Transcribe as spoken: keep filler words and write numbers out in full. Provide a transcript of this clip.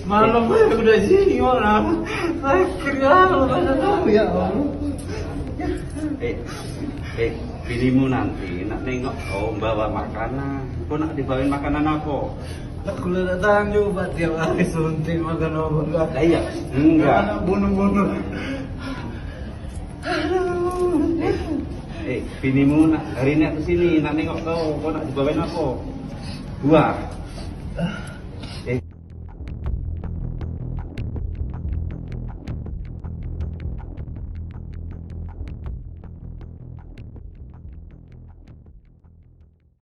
Malam udah siang lah. Sakit ya Allah, mana tahu ya Allah. Eh, eh, binimu nanti nak nengok kau bawa makanan. Kau nak dibawain makanan apa? Aku lah tak tahan juga tiap hari suntik makan obat. Lah iya, enggak. Anak bunuh-bunuh. Eh, eh, binimu nak hari ini aku sini nak nengok kau. Kau nak dibawain apa? Buah.